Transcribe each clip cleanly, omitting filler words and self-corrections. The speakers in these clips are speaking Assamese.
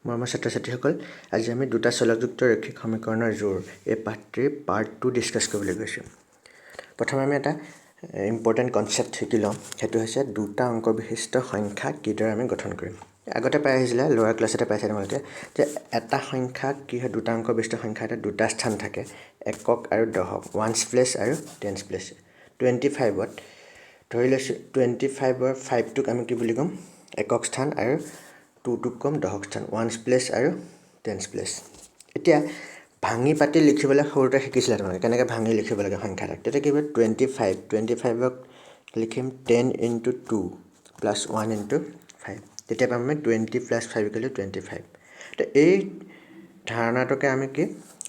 মৰমৰ ছাত্ৰ ছাত্ৰীসকল, আজি আমি দুটা চলকযুক্ত ৰৈখিক সমীকৰণৰ জোৰ এই পাঠটিৰ পাৰ্ট 2 ডিছকাছ কৰিবলৈ গৈছোঁ। প্ৰথমে আমি এটা ইম্পৰ্টেণ্ট কনচেপ্ট শিকি লওঁ, সেইটো হৈছে দুটা অংক বিশিষ্ট সংখ্যা কিদৰে আমি গঠন কৰিম। আগতে পাই আহিছিলে, লোৱাৰ ক্লাছতে পাইছে তোমালোকে, যে এটা সংখ্যা কি হয়, দুটা অংক বিশিষ্ট সংখ্যা এটা দুটা স্থান থাকে, একক আৰু দশক, ওৱানছ প্লেচ আৰু টেনছ প্লেচ। 25ত ধৰি লৈছোঁ, 25ৰ 5টোক আমি কি বুলি ক'ম, একক স্থান, আৰু 2টোক ক'ম দশক স্থান, ওৱানছ প্লেচ আৰু টেনছ প্লেচ। এতিয়া ভাঙি পাতি লিখিবলৈ সৰুতে শিকিছিলে তোমালোকে, কেনেকৈ ভাঙি লিখিব লাগে সংখ্যা এটাক। তেতিয়া কি হ'ব, 25, 25ক লিখিম 10 ইনটু 2 প্লাছ 1 ইনটু 5, তেতিয়া পাম আমি 20 প্লাছ 5 ইকুৱেল টু 25। তো এই ধাৰণাটোকে আমি কি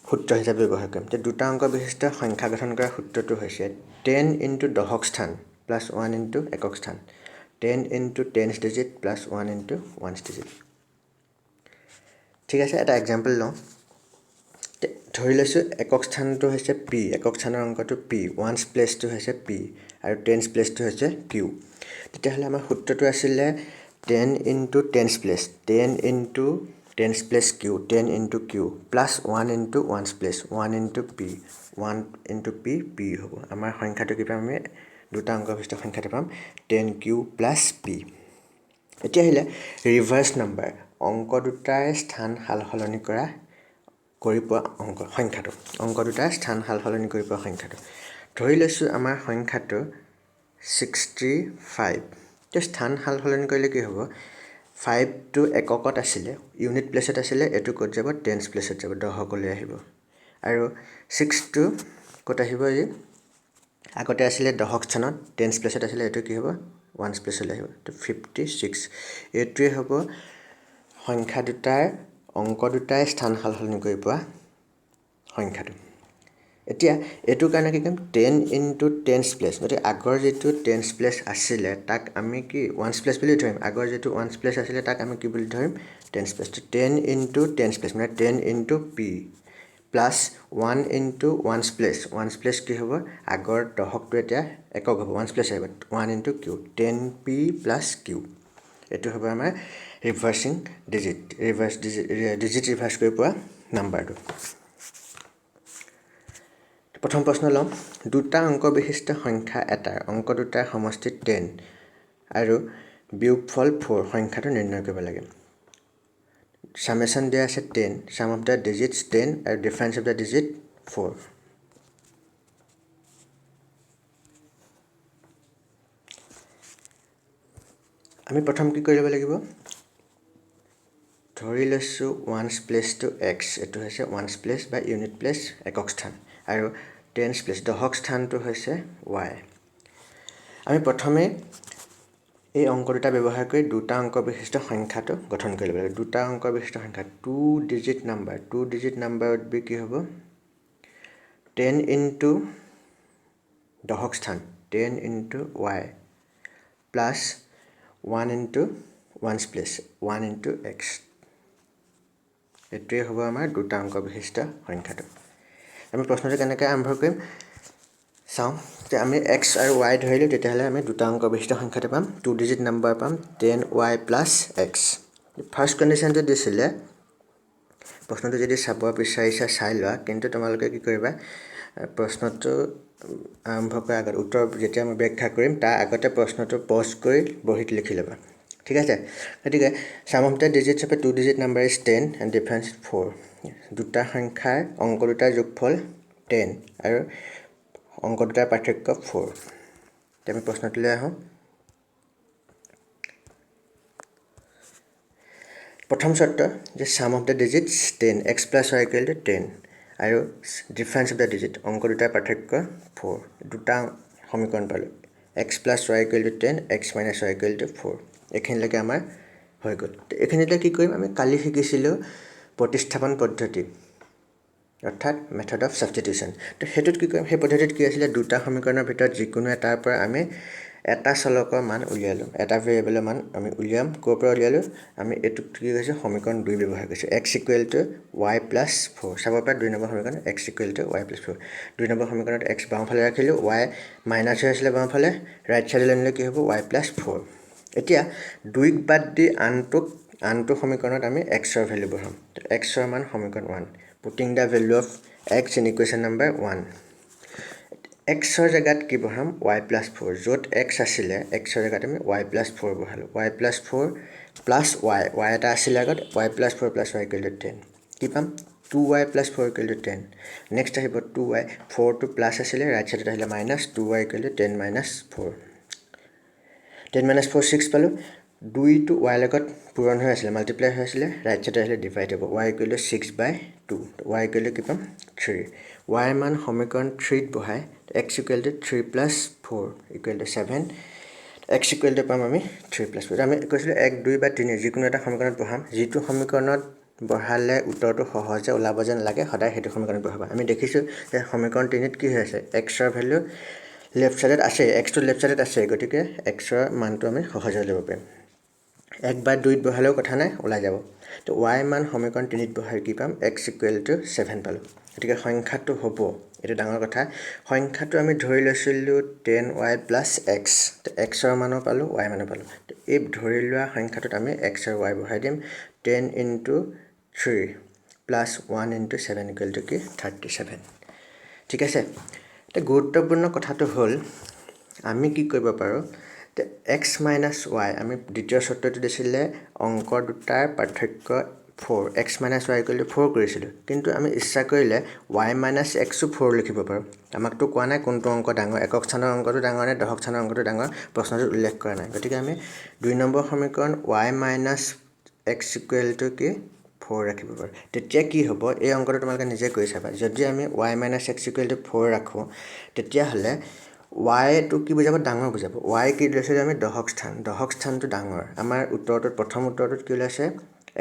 সূত্ৰ হিচাপে ব্যৱহাৰ কৰিম। তো দুটা অংক বিশিষ্ট সংখ্যা গঠন কৰা সূত্ৰটো হৈছে 10 ইনটু দশক স্থান প্লাছ 1 ইনটু একক স্থান, 10 into tens digit plus 1 into ones digit. ঠিক আছে, এটা এক্সাম্পল লওঁ। ধৰি লৈছোঁ একক স্থানটো হৈছে পি, একক স্থানৰ অংকটো পি, ওৱানছ প্লেচটো হৈছে পি আৰু টেনছ প্লেচটো হৈছে কিউ। তেতিয়াহ'লে আমাৰ সূত্ৰটো আছিলে 10 into tens place, 10 into tens place Q, 10 into Q plus 1 into ওৱানছ place, 1 into P, 1 into P, P হ'ব। আমাৰ সংখ্যাটো কি পাম, আমি দুটা অংক বিশিষ্ট সংখ্যাটো পাম 10 কিউ প্লাছ পি। এতিয়া আহিলে ৰিভাৰ্ছ নাম্বাৰ, অংক দুটাৰ স্থান সাল সলনি কৰি পোৱা অংক সংখ্যাটো, অংক দুটাৰ স্থান সাল সলনি কৰি পোৱা সংখ্যাটো। ধৰি লৈছোঁ আমাৰ সংখ্যাটো 65। এতিয়া স্থান সাল সলনি কৰিলে কি হ'ব, 5টো এককত আছিলে, ইউনিট প্লেচত আছিলে, এইটো ক'ত যাব, টেনছ প্লেচত যাব, দশকলৈ আহিব। আৰু 6টো ক'ত আহিব, এই আগতে আছিলে দশক স্থানত, টেনছ প্লেচত আছিলে, এইটো কি হ'ব, ওৱানছ প্লেচলৈ আহিব, তো 56। এইটোৱে হ'ব সংখ্যা দুটাৰ অংক দুটাই স্থান সাল সলনি কৰি পোৱা সংখ্যাটো। এতিয়া এইটোৰ কাৰণে কি কৰিম, 10 ইনটু টেনছ প্লেচ, গতিকে আগৰ যিটো টেনছ প্লেচ আছিলে তাক আমি কি ওৱানছ প্লেচ বুলি ধৰিম, আগৰ যিটো ওৱানছ প্লেচ আছিলে তাক আমি কি বুলি ধৰিম, tens place. 10 into tens place মানে 10 into P plus 1 into ones place, ones place কি হ'ব, আগৰ দশকটো এতিয়া একক হ'ব, ওৱানছ প্লেচ আহিব, 1 into Q, 10 P plus Q. এইটো হ'ব আমাৰ reversing digit, reverse digit, digit reverse কৰি পোৱা নাম্বাৰটো। প্ৰথম প্ৰশ্ন ল'ম, দুটা অংক বিশিষ্ট সংখ্যা এটাৰ অংক দুটাৰ সমষ্টি 10 আৰু বিয়োগফল 4, সংখ্যাটো নিৰ্ণয় কৰিব লাগে। চামেশ্যন দিয়া আছে 10, চাম অফ the ডিজিটছ 10 আৰু ডিফাৰেঞ্চ অফ the digit 4। আমি প্ৰথম কি কৰি ল'ব লাগিব, ধৰি লৈছোঁ ওৱানছ প্লেচটো এক্স, এইটো হৈছে ওৱানছ প্লেচ বা ইউনিট প্লেচ, একক স্থান, আৰু টেনছ প্লেচ দশক স্থানটো হৈছে ৱাই। আমি প্ৰথমে এই অংক দুটা ব্যৱহাৰ কৰি দুটা অংক বিশিষ্ট সংখ্যাটো গঠন কৰি ল'ব লাগিব। দুটা অংক বিশিষ্ট সংখ্যা, 2 digit number, 2 digit number would be কি হ'ব, 10 ইনটু দশক স্থান, 10 into Y plus 1 into ones place, 1 into X. এইটোৱে হ'ব আমাৰ দুটা অংক বিশিষ্ট সংখ্যাটো। আমি প্ৰশ্নটো কেনেকৈ আৰম্ভ কৰিম চাওঁ, যে আমি এক্স আৰু ৱাই ধৰিলোঁ, তেতিয়াহ'লে আমি দুটা অংক বিশিষ্ট সংখ্যাটো পাম, 2 ডিজিট নাম্বাৰ পাম, 10 ৱাই প্লাছ এক্স। ফাৰ্ষ্ট কণ্ডিশ্যনটো দিছিলে, প্ৰশ্নটো যদি চাব বিচাৰিছা চাই লোৱা, কিন্তু তোমালোকে কি কৰিবা, প্ৰশ্নটো আৰম্ভ কৰাৰ আগত উত্তৰ যেতিয়া মই ব্যাখ্যা কৰিম তাৰ আগতে প্ৰশ্নটো পজ কৰি বহীত লিখি ল'বা, ঠিক আছে। গতিকে চাম of the digits of A 2 digit number is 10 and difference 4। দুটা সংখ্যাৰ অংক দুটাৰ যোগফল 10 আৰু অংক দুটাৰ পাৰ্থক্য 4। এতিয়া আমি প্ৰশ্নটোলৈ আহোঁ। প্ৰথম চৰ্ত যে চাম of the digits 10, x plus Y equal to 10 আৰু ডিফাৰেঞ্চ অফ the digit অংক দুটাৰ পাৰ্থক্য 4। দুটা সমীকৰণ পালোঁ, x plus Y equal to 10, x minus Y equal to 4। এইখিনিলৈকে আমাৰ হৈ গ'ল। এইখিনিতে কি কৰিম, আমি কালি শিকিছিলোঁ প্ৰতিস্থাপন পদ্ধতি, অৰ্থাৎ মেথড অফ ছাবষ্টিটিউশ্যন। তো সেইটোত কি কৰিম, সেই পদ্ধতিত কি আছিলে, দুটা সমীকৰণৰ ভিতৰত যিকোনো এটাৰ পৰা আমি এটা চলকৰ মান উলিয়ালোঁ, এটা ভেৰিয়েবলৰ মান আমি উলিয়াম। ক'ৰ পৰা উলিয়ালোঁ, আমি এইটোক কি কৈছোঁ, সমীকৰণ 2 ব্যৱহাৰ কৰিছোঁ, x equal to Y plus 4। চাব পৰা 2 নম্বৰ সমীকৰণ, x equal to Y plus 4। 2 number সমীকৰণত x বাওঁফালে ৰাখিলোঁ, ৱাই মাইনাছ হৈ আছিলে বাওঁফালে, ৰাইট ছাইডলৈ আনিলে কি হ'ব, ৱাই প্লাছ 4। এতিয়া 2ক বাদ দি আনটোক আনটো সমীকৰণত আমি এক্সৰ ভেলু বহাম। এক্সৰ মান সমীকৰণ 1, putting the value of x in equation number 1। এক্সৰ জেগাত কি বহাম? Y plus four. য'ত এক্স আছিলে, এক্সৰ জেগাত আমি ৱাই প্লাছ ফ'ৰ বহালোঁ। Y plus four plus y, y এটা আছিলে আগত, y plus four plus y equal to 10। কি পাম? Two y plus four equal to 10। Next আহিব টু ৱাই, ফ'ৰটো প্লাছ আছিলে, ৰাইট ছাইডত আহিলে minus, two y equal to 10 minus four। 10 minus four, six পালোঁ। দুইটো ৱাইৰ লগত পূৰণ হৈ আছিলে, মাল্টিপ্লাই হৈ আছিলে, ৰাইট ছাইডত আহিলে ডিভাইড হ'ব। Y equal to six by two, y equal to কি পাম? থ্ৰী। ৱাইৰ মান সমীকৰণ থ্ৰীত বহাই x equal to three plus four equal to seven, x equal to পাম আমি থ্ৰী প্লাছ ফ'ৰ। আমি কৈছিলোঁ এক, দুই বা তিনি যিকোনো এটা সমীকৰণত বহাম। যিটো সমীকৰণত বহালে উত্তৰটো সহজে ওলাব যেন লাগে, সদায় সেইটো সমীকৰণত বহাবা। আমি দেখিছোঁ যে সমীকৰণ তিনিত কি হৈ আছে? এক্সৰ ভেলু লেফ্ট ছাইডত আছে, এক্সটো লেফ্ট ছাইডত আছে, গতিকে এক্সৰ মানটো আমি সহজে উলিয়াব পাৰিম। এক বা দুইত বহালেও কথা নাই, ওলাই যাব। তো ৱাই মান সমীকৰণ তিনিত বহাই কি পাম? এক্স ইকুৱেল টু ছেভেন পালোঁ। গতিকে সংখ্যাটো হ'ব, এইটো ডাঙৰ কথা, সংখ্যাটো আমি ধৰি লৈছিলোঁ টেন ৱাই প্লাছ এক্স। এক্সৰ মানো পালোঁ, ৱাই মানো পালোঁ। এই ধৰি লোৱা সংখ্যাটোত আমি এক্স আৰু ৱাই বহাই দিম। 10 into three plus one into seven equal to কি? 37। ঠিক আছে। এতিয়া গুৰুত্বপূৰ্ণ কথাটো হ'ল, আমি কি কৰিব পাৰোঁ যে এক্স মাইনাছ ৱাই, আমি দ্বিতীয় চৰ্তটো দিছিলে অংক দুটাৰ পাৰ্থক্য four, x minus y equal to four কৰিছিলোঁ। কিন্তু আমি ইচ্ছা কৰিলে ৱাই মাইনাছ এক্সো ফ'ৰ লিখিব পাৰোঁ। আমাকতো কোৱা নাই কোনটো অংক ডাঙৰ, একক স্থানৰ অংকটো ডাঙৰ নে দশক স্থানৰ অংকটো ডাঙৰ, প্ৰশ্নটোত উল্লেখ কৰা নাই। গতিকে আমি দুই নম্বৰ সমীকৰণ y minus x equal to কি ফ'ৰ ৰাখিব পাৰোঁ। তেতিয়া কি হ'ব? এই অংকটো তোমালোকে নিজে কৰি চাবা। যদি আমি y minus x equal to four ৰাখোঁ, তেতিয়াহ'লে ৱাইটো কি বুজাব? ডাঙৰ বুজাব। ৱাই কি লৈছিলোঁ আমি? দশক স্থান। দশক স্থানটো ডাঙৰ। আমাৰ উত্তৰটোত, প্ৰথম উত্তৰটোত কি ওলাইছে?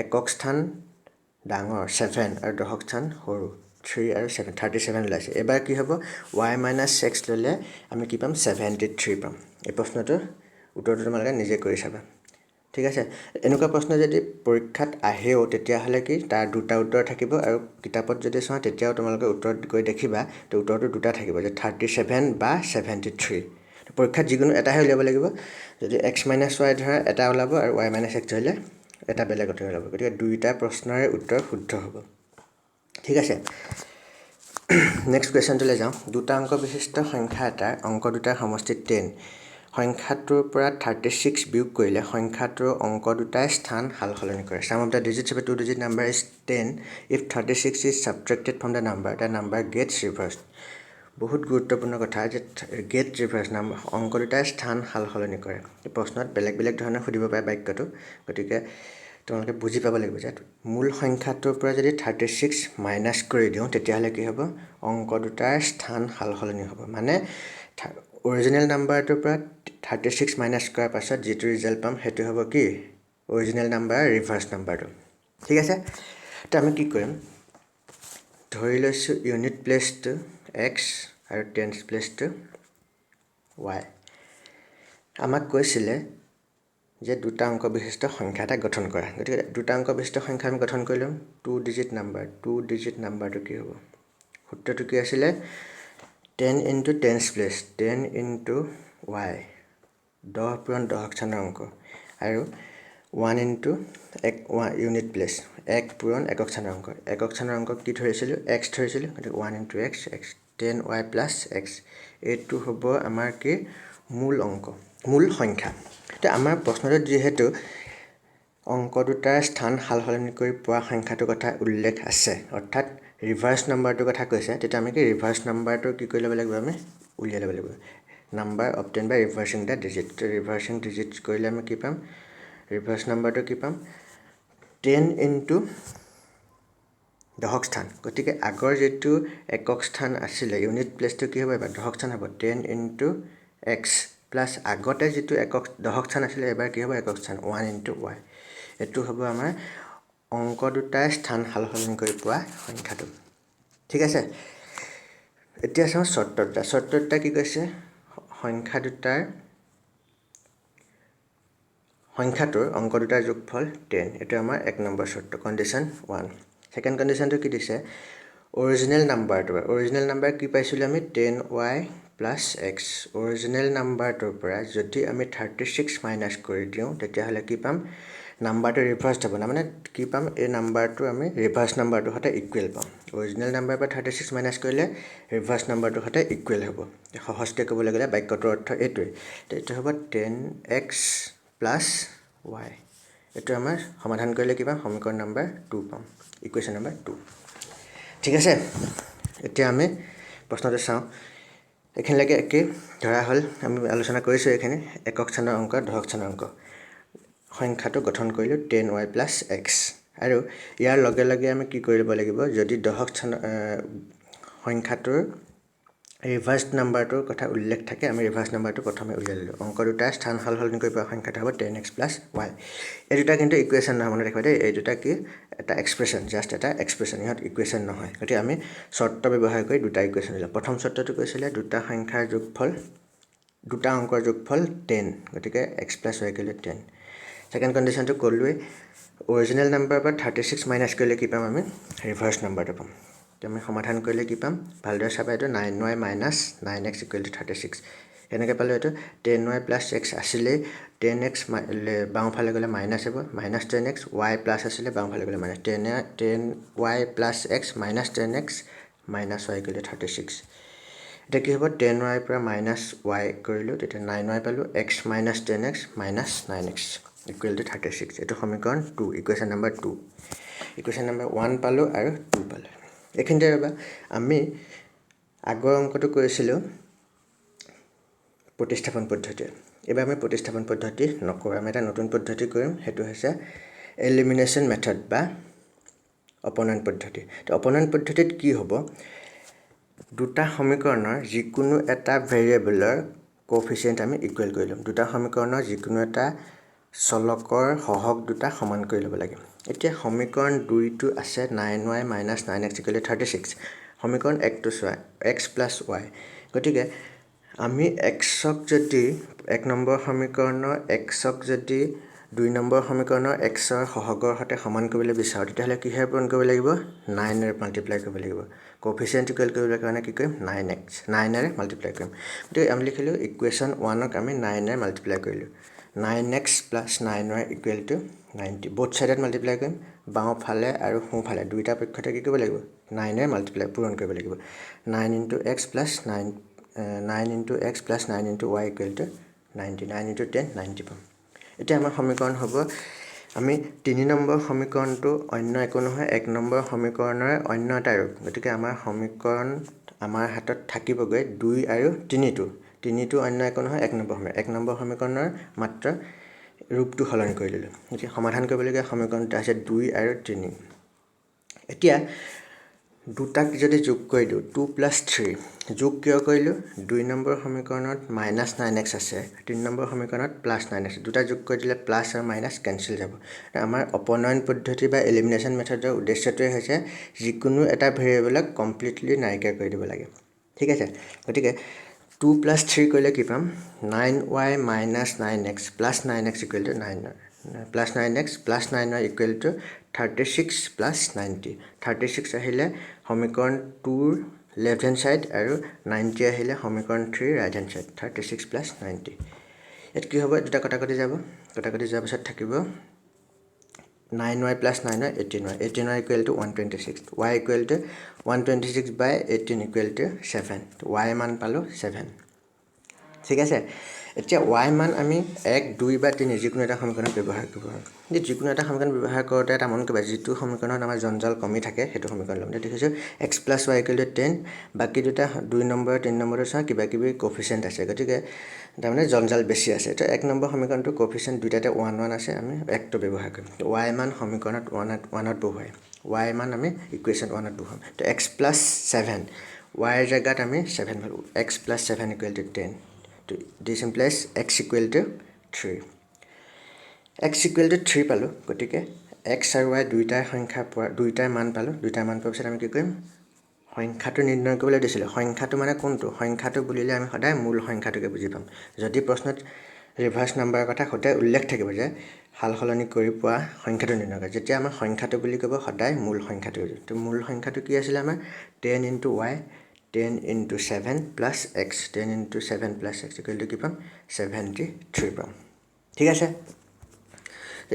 একক স্থান ডাঙৰ ছেভেন আৰু দশক স্থান সৰু, থ্ৰী আৰু ছেভেন, 37 ওলাইছে। এইবাৰ কি হ'ব? ৱাই মাইনাছ এক্স ল'লে আমি কি পাম? 73 পাম। এই প্ৰশ্নটোৰ উত্তৰটো তোমালোকে নিজে কৰি চাবা। ঠিক আছে। এনেকুৱা প্ৰশ্ন যদি পৰীক্ষাত আহেও, তেতিয়াহ'লে কি তাৰ দুটা উত্তৰ থাকিব আৰু কিতাপত যদি চোৱা, তেতিয়াও তোমালোকে উত্তৰত গৈ দেখিবা তো উত্তৰটো দুটা থাকিব যে 37 বা 73। পৰীক্ষাত যিকোনো এটাহে উলিয়াব লাগিব। যদি এক্স মাইনাছ ৱাই ধৰা এটা ওলাব আৰু ৱাই মাইনাছ এক্স ধৰিলে এটা বেলেগ উত্তৰ ওলাব। গতিকে দুয়োটা প্ৰশ্নৰে উত্তৰ শুদ্ধ হ'ব। ঠিক আছে, নেক্সট কুৱেশ্যনটোলৈ যাওঁ। দুটা অংক বিশিষ্ট সংখ্যা এটাৰ অংক দুটাৰ সমষ্টি 10। সংখ্যাটোৰ পৰা 36 বিয়োগ কৰিলে সংখ্যাটোৰ অংক দুটাই স্থান সাল সলনি কৰে। Sum of the digits of a two digit number is 10. If 36 is subtracted from the number, the number gets reverse. বহুত গুৰুত্বপূৰ্ণ কথা যে গেট ৰিভাৰ্ছ নাম, অংক দুটাই স্থান সাল সলনি কৰে। প্ৰশ্নত বেলেগ বেলেগ ধৰণে সুধিব পাৰে বাক্যটো। গতিকে তোমালোকে বুজি পাব লাগিব যে মূল সংখ্যাটোৰ পৰা যদি 36 মাইনাছ কৰি দিওঁ, তেতিয়াহ'লে কি হ'ব? অংক দুটাৰ স্থান সাল সলনি হ'ব। মানে অৰিজিনেল নাম্বাৰটোৰ পৰা 36 মাইনাছ কৰাৰ পাছত যিটো ৰিজাল্ট পাম, সেইটো হ'ব কি? অৰিজিনেল নাম্বাৰ ৰিভাৰ্ছ নাম্বাৰটো। ঠিক আছে। তো আমি কি কৰিম? ধৰি লৈছোঁ ইউনিট প্লেচটো এক্স আৰু টেন্স প্লেচটো ৱাই। আমাক কৈছিলে যে দুটা অংক বিশিষ্ট সংখ্যা এটা গঠন কৰা। গতিকে দুটা অংক বিশিষ্ট সংখ্যা আমি গঠন কৰি ল'ম। Two digit number, two digit নাম্বাৰটো কি হ'ব? সূত্ৰটো কি আছিলে? 10 into tens place, 10 into y, 10 পূৰণ দশক স্থানৰ অংক, আৰু ওৱান ইনটু এক, ওৱান ইউনিট প্লেচ, এক পূৰণ একক স্থানৰ অংক। একক স্থানৰ অংক কি ধৰিছিলোঁ? এক্স ধৰিছিলোঁ। গতিকে one into x, x, 10 y plus x, এইটো হ'ব আমাৰ কি? মূল অংক, মূল সংখ্যা। এতিয়া আমাৰ প্ৰশ্নটোত যিহেতু অংক দুটাৰ স্থান সাল সলনি কৰি পোৱা সংখ্যাটোৰ কথা উল্লেখ আছে, অৰ্থাৎ ৰিভাৰ্ছ নাম্বাৰটোৰ কথা কৈছে, তেতিয়া আমি কি ৰিভাৰ্ছ নাম্বাৰটো কি কৰি ল'ব লাগিব? আমি উলিয়াই ল'ব লাগিব। Number obtained by reversing the digit। Reversing digit কৰিলে আমি কি পাম? ৰিভাৰ্ছ নাম্বাৰটো কি পাম? 10 ইনটু দশক স্থান। গতিকে আগৰ যিটো একক স্থান আছিলে, ইউনিট প্লেচটো কি হ'ব? এবাৰ দশক স্থান হ'ব। 10 ইনটু এক্স প্লাছ আগতে যিটো একক দশক স্থান আছিলে, এবাৰ কি হ'ব? একক স্থান, ওৱান ইনটু ৱাই। এইটো হ'ব আমাৰ অংক দুটাৰ স্থান সাল সলনি কৰি পোৱা সংখ্যাটো। ঠিক আছে। এতিয়া চাওঁ চৰ্ত দুটা। চৰ্ত দুটা কি কৈছে? সংখ্যা দুটাৰ, সংখ্যাটোৰ অংক দুটাৰ যোগফল 10। এইটো আমাৰ এক নম্বৰ চৰ্ত, কণ্ডিশ্যন 1। ছেকেণ্ড কণ্ডিশ্যনটো কি দিছে? অৰিজিনেল নাম্বাৰটো, অৰিজিনেল নাম্বাৰ কি পাইছিলোঁ আমি? 10 y plus x। Original নাম্বাৰটোৰ পৰা যদি আমি 36 মাইনাছ কৰি দিওঁ, তেতিয়াহ'লে কি পাম? নাম্বাৰটো ৰিভাৰ্ছ হ'ব, তাৰমানে কি পাম? এই নাম্বাৰটো আমি ৰিভাৰ্ছ নাম্বাৰটোৰ সৈতে ইকুৱেল পাম। অৰিজিনেল নাম্বাৰৰ পৰা 36 মাইনাছ কৰিলে ৰিভাৰ্ছ নাম্বাৰটোৰ সৈতে ইকুৱেল হ'ব। সহজকৈ ক'বলৈ গ'লে বাক্যটোৰ অৰ্থ এইটোৱে। এইটো হ'ব 10 এক্স প্লাছ ৱাই। এইটো আমাৰ সমাধান কৰিলে কি পাম? সমীকৰণ নাম্বাৰ 2 পাম, ইকুৱেশ্যন নাম্বাৰ 2। ঠিক আছে, এতিয়া আমি প্ৰশ্নটো চাওঁ। এইখিনিলৈকে একেই ধৰা হ'ল, আমি আলোচনা কৰিছোঁ এইখিনি। একক স্থানৰ অংক, দশক স্থানৰ অংক। সংখ্যাটো গঠন কৰিলোঁ 10 ৱাই প্লাছ এক্স আৰু ইয়াৰ লগে লগে আমি কি কৰি ল'ব লাগিব? যদি দশক স্থানৰ সংখ্যাটোৰ ৰিভাৰ্ছ নাম্বাৰটোৰ কথা উল্লেখ থাকে, আমি ৰিভাৰ্ছ নাম্বাৰটো প্ৰথমে উলিয়াই ল'লোঁ। অংক দুটাৰ স্থান সাল সলনি কৰি পোৱা সংখ্যাটো হ'ব 10 এক্স প্লাছ ৱাই। এই দুটা কিন্তু ইকুৱেশ্যন নহয়, মনত ৰাখিবা দেই। এই দুটা কি? এটা এক্সপ্ৰেশ্যন, জাষ্ট এটা এক্সপ্ৰেশ্যন, ইহঁত ইকুৱেশ্যন নহয়। গতিকে আমি চৰ্ত ব্যৱহাৰ কৰি দুটা ইকুৱেশ্যন দিলোঁ। প্ৰথম চৰ্তটো কৈছিলে দুটা সংখ্যাৰ যোগফল, দুটা অংকৰ যোগফল 10, গতিকে এক্স প্লাছ ৱাই কৰিলে 10। ছেকেণ্ড কণ্ডিশ্যনটো ক'লোৱেই, অৰিজিনেল নাম্বাৰৰ পৰা 36 মাইনাছ কৰিলে কি পাম? আমি ৰিভাৰ্ছ নাম্বাৰটো পাম। এতিয়া আমি সমাধান কৰিলে কি পাম? ভালদৰে চাবা, এইটো 9 y minus 9 x equal to 36। কেনেকৈ পালোঁ এইটো? 10 ৱাই প্লাছ এক্স আছিলেই, 10 এক্স বাওঁফালে গ'লে মাইনাছ হ'ব, minus 10 x, y plus আছিলে, বাওঁফালে গ'লে minus, 10 y plus x minus 10 x minus y equal to 36। এতিয়া কি হ'ব? 10 ৱাইৰ পৰা মাইনাছ ৱাই কৰিলোঁ, তেতিয়া 9 ৱাই পালোঁ, x minus 10 x minus 9 x equal to 36। এইটো সমীকৰণ 2, equation number 2। Equation number 1 পালোঁ আৰু 2 পালোঁ। এইখিনিতে ৰ'বা, আমি আগৰ অংকটো কৰিছিলোঁ প্ৰতিস্থাপন পদ্ধতি। এইবাৰ আমি প্ৰতিস্থাপন পদ্ধতি নকৰোঁ, আমি এটা নতুন পদ্ধতি কৰিম। সেইটো হৈছে এলিমিনেশ্যন মেথড বা অপনয়ন পদ্ধতি। তো অপনয়ন পদ্ধতিত কি হ'ব? দুটা সমীকৰণৰ যিকোনো এটা ভেৰিয়েবলৰ কফিচিয়েণ্ট আমি ইকুৱেল কৰি ল'ম। দুটা সমীকৰণৰ যিকোনো এটা চলকৰ সহগ দুটা সমান কৰি ল'ব লাগে। এতিয়া সমীকৰণ 2টো আছে 9 y minus 9 x equal 36। সমীকৰণ 1টো চোৱা, এক্স প্লাছ ৱাই। গতিকে আমি এক্সক যদি 1 নম্বৰ সমীকৰণৰ এক্সক যদি 2 নম্বৰ সমীকৰণৰ এক্সৰ সহগৰ সৈতে সমান কৰিবলৈ বিচাৰোঁ, তেতিয়াহ'লে কিহেৰে পূৰণ কৰিব লাগিব? নাইনেৰে মাল্টিপ্লাই কৰিব লাগিব। কফিচিয়েণ্ট ইকুৱেল কৰিবলৈ কাৰণে কি কৰিম? নাইন এক্স, নাইনেৰে মাল্টিপ্লাই কৰিম। গতিকে আমি লিখিলোঁ, ইকুৱেশ্যন 1ক আমি নাইনেৰে মাল্টিপ্লাই কৰিলোঁ, 9 x plus 9 y equal to 90। Both ছাইডত মাল্টিপ্লাই কৰিম, বাওঁফালে আৰু সোঁফালে দুয়োটা পক্ষতে কি কৰিব লাগিব? নাইনেৰে মাল্টিপ্লাই, পূৰণ কৰিব লাগিব। 9 into x plus 9, 9 into x plus 9 into y equal to 90। 9 into 10, 90 পাম। এতিয়া আমাৰ সমীকৰণ হ'ব, আমি 3 নম্বৰ সমীকৰণটো অন্য একো নহয়, 1 নম্বৰ সমীকৰণৰে অন্য এটা ৰূপ। গতিকে আমাৰ সমীকৰণ আমাৰ হাতত থাকিবগৈ 2 আৰু তিনিটো। তিনিটো অন্য একো নহয়, 1 নম্বৰ সমীকৰণ। 1 নম্বৰ সমীকৰণৰ মাত্ৰ ৰূপটো সলনি কৰি ল'লোঁ। গতিকে সমাধান কৰিবলগীয়া সমীকৰণ দুটা হৈছে 2 আৰু 3। এতিয়া দুটাক যদি যোগ কৰি দিওঁ, 2 প্লাছ 3। যোগ কিয় কৰিলোঁ? 2 নম্বৰ সমীকৰণত মাইনাছ 9 এক্স আছে, 3 নম্বৰ সমীকৰণত প্লাছ 9 এক্স। দুটা যোগ কৰি দিলে প্লাছ আৰু মাইনাছ কেঞ্চেল যাব। আমাৰ অপনয়ন পদ্ধতি বা এলিমিনেশ্যন মেথডৰ উদ্দেশ্যটোৱে হৈছে যিকোনো এটা ভেৰিয়েবলক কমপ্লিটলি নাইকিয়া কৰি দিব লাগে। ঠিক আছে, গতিকে 2 প্লাছ 3 কৰিলে কি পাম? 9 y minus 9 x plus 9 x equal to 9 plus 9 x plus 9 y equal to 36 plus 90। 36 আহিলে সমীকৰণ 2ৰ লেফ্ট হেণ্ড ছাইড আৰু 90 আহিলে সমীকৰণ 3ৰ right hand side। 36 plus 90। ইয়াত কি হ'ব? দুটা কটাকটি যাব। কটাকটি যোৱাৰ পিছত থাকিব 9 y plus 9 y, 18 y। 18 y equal to 126। Y equal to 126 by 18 equal to 7। Y মান পালোঁ 7। ঠিক আছে, এতিয়া ৱাই মান আমি 1, 2 বা 3 যিকোনো এটা সমীকৰণত ব্যৱহাৰ কৰিব পাৰোঁ। কিন্তু যিকোনো এটা সমীকৰণ ব্যৱহাৰ কৰোঁতে এটা মন কৰিবা, যিটো সমীকৰণত আমাৰ জঞ্জাল কমি থাকে, সেইটো সমীকৰণ ল'ম। এতিয়া দেখিছোঁ x plus y equal to 10। বাকী দুটা, 2 নম্বৰ, 3 নম্বৰটো চোৱা, কিবা কিবি কফিচিয়েণ্ট আছে, গতিকে তাৰমানে জঞ্জাল বেছি আছে। তো 1 নম্বৰ সমীকৰণটো কফিচিয়েণ্ট দুইটাতে 1 1 আছে, আমি 1টো ব্যৱহাৰ কৰিম। ৱাই মান সমীকৰণত 1ত বহুৱাই, ৱাই মান আমি ইকুৱেশ্যন 1ত বহুৱাম। তো এক্স প্লাছ 7, ৱাইৰ জেগাত আমি 7 পালোঁ, x plus 7 equal to 10। This implies x equal to 3। X equal to 3 পালোঁ। গতিকে এক্স আৰু ৱাই দুয়োটাৰ সংখ্যা পোৱা, দুয়োটাৰ মান পালোঁ। দুয়োটাৰ মান পোৱাৰ পিছত আমি কি কৰিম? সংখ্যাটো নিৰ্ণয় কৰিবলৈ দিছিলে। সংখ্যাটো মানে কোনটো? সংখ্যাটো বুলিলে আমি সদায় মূল সংখ্যাটোকে বুজি পাম। যদি প্ৰশ্নত ৰিভাৰ্ছ নাম্বাৰৰ কথা সদায় উল্লেখ থাকিব যে সাল সলনি কৰি পোৱা সংখ্যাটো নিৰ্ণয় কৰে, যেতিয়া আমাৰ সংখ্যাটো বুলি ক'ব, সদায় মূল সংখ্যাটো। তো মূল সংখ্যাটো কি আছিলে আমাৰ? 10 into y, 10 into 7 plus x। 10 into 7 plus x equal to কি পাম? 73 পাম। ঠিক আছে।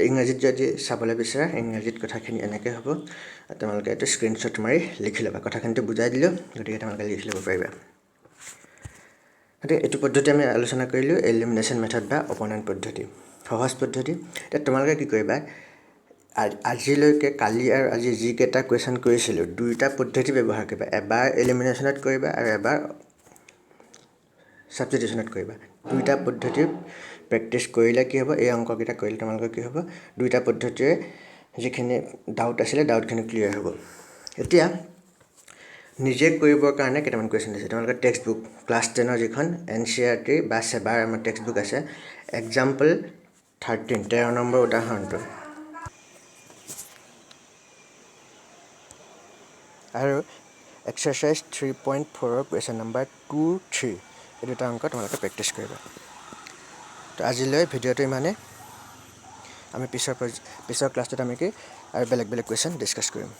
ইংৰাজীত যদি চাবলৈ বিচৰা, ইংৰাজীত কথাখিনি এনেকৈ হ'ব। তোমালোকে এইটো স্ক্ৰীনশ্বট মাৰি লিখি ল'বা। কথাখিনিতো বুজাই দিলোঁ, গতিকে তোমালোকে লিখি ল'ব পাৰিবা। গতিকে এইটো পদ্ধতি আমি আলোচনা কৰিলোঁ, এলিমিনেশ্যন মেথড বা অপনয়ন পদ্ধতি, সহজ পদ্ধতি। এতিয়া তোমালোকে কি কৰিবা? আজিলৈকে, কালি আৰু আজি যিকেইটা কুৱেশ্যন কৰিছিলোঁ, দুয়োটা পদ্ধতি ব্যৱহাৰ কৰিবা। এবাৰ এলিমিনেশ্যনত কৰিবা আৰু এবাৰ ছাবষ্টিটিউশ্যনত কৰিবা। দুয়োটা পদ্ধতি প্ৰেক্টিছ কৰিলে কি হ'ব? এই অংককেইটা কৰিলে তোমালোকৰ কি হ'ব? দুয়োটা পদ্ধতিৰে যিখিনি ডাউট আছিলে, ডাউটখিনি ক্লিয়াৰ হ'ব। এতিয়া নিজে কৰিবৰ কাৰণে কেইটামান কুৱেশ্যন দিছে। তোমালোকে টেক্সট বুক, ক্লাছ 10ৰ যিখন এনচিইআৰটি বা ছেবাৰ আমাৰ টেক্সট বুক আছে, এক্সাম্পল 13, 13 নম্বৰ উদাহৰণটো আৰু এক্সাৰচাইজ 3.4ৰ কুৱেশ্যন নম্বৰ 2, 3, এই দুটা অংক তোমালোকে প্ৰেক্টিছ কৰিবা। তো আজিলৈ ভিডিঅ'টো ইমানেই। আমি পিছৰ ক্লাছটোত আমি কি আৰু বেলেগ বেলেগ কুৱেশ্যন ডিছকাছ কৰিম।